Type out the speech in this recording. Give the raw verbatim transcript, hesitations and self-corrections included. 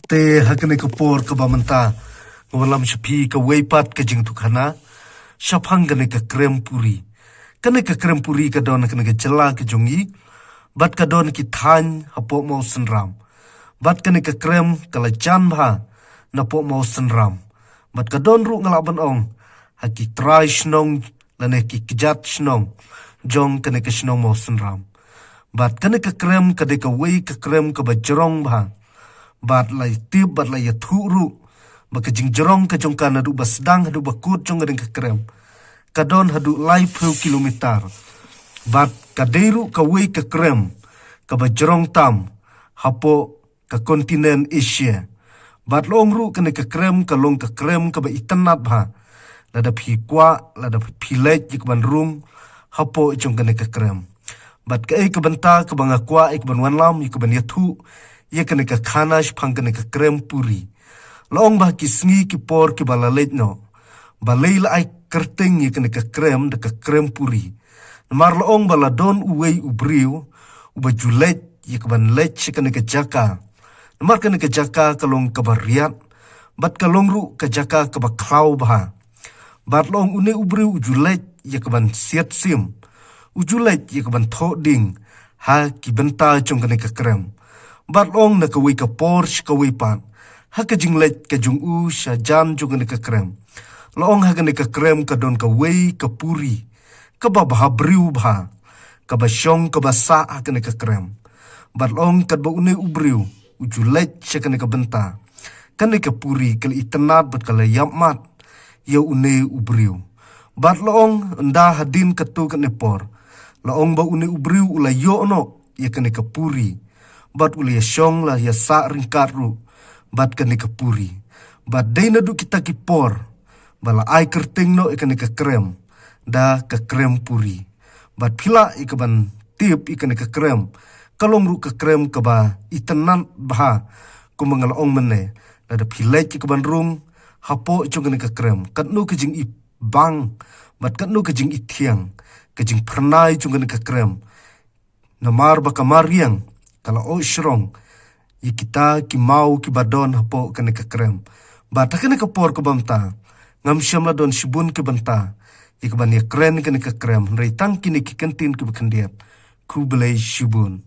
Te ha kane ka por kaba mynta nga wallam sha phi kawei pat ka jingtukana shaphang kane ka krem puri. Kane ka krem puri ka don ha kane ka jylla ka jong i, bad ka don ki thaiñ hapoh Mawsynram. Bad kane ka krem ka la jan bha napoh Mawsynram. Bad ka don ruh nga lah ban ong ha ki trai shnong lane ki kjat shnong jong kane ka shnong Mawsynram. Bad kane ka krem ka dei kawei ka krem kaba jrong bha. Bad la tip bad la ïathuh ruh ba ka jingjrong ka jong ka naduh ba sdang haduh ba kut jong kane ka krem ka don haduh laiphew kilometer. Bad ka dei ruh kawei ka krem kaba jrong tam hapoh ka kontinent Asia. Bad long ruh kane ka krem ka long ka krem kaba itynnad bha. Lada phi kwah, lada phi leit ïa ka ban rung hapoh jong kane ka krem. Bad kaei ka bynta kaba nga kwah ïa ka ban wanlam ïa ka ban ïathuh ïa kane ka khana shaphang kane ka krem puri. Long ba ki sngi ki por kiba la leit noh, balei la ai kyrteng ïa kane ka krem da ka krem puri? Namar long ba la don uwei u briew uba ju leit ïa ka ban leit sha kane ka jaka. Namar kane ka jaka ka long kaba riat, bad ka long ruh ka jaka kaba khlaw bha. Bad long une u briew u ju leit ïa ka ban siat sim, u ju leit ïa ka ban thoh ding ha ki bynta jong kane ka krem. Bad long na kawei ka por sha kawei pat ha ka jingleit ka jong u sha jan jong kane ka krem. Long ha kane ka krem ka don kawei ka puri kaba bha briew bha, kaba shong kaba sah ha kane ka krem. Bad long katba une u briew u ju leit sha kane ka bynta, kane ka puri ka la itynnad bad ka la ïap mat ïa une u briew. Bad long ynda hadien katto katne por, long ba une u briew u la ïoh noh ïa kane ka puri. Bad u la ïa shong la ïa sah ryngkat ruh bad kane ka puri. Bad dei naduh kita ki por ba la ai kyrteng noh ïa kane ka krem da ka krem puri. Bad phi lah ïa ka ban tip ïa kane ka krem ka long ruh ka krem kaba itynnad bha. Kumba nga la ong mynne, lada phi leit ïa ka ban rung hapoh jong kane ka krem, katno ka jingibang bad katno ka jingithiang, ka jingphyrnai jong kane ka krem. Namar ba ka mariang ka la ong shrong ïa kita ki maw kiba don hapoh kane ka krem. Bad ha kane ka por kaba mynta ngam shym la don shibun ki bynta ïa ka ban ïakren kane ka krem, hynrei tang kine ki kyntien kiba khyndiat. Khublei shibun.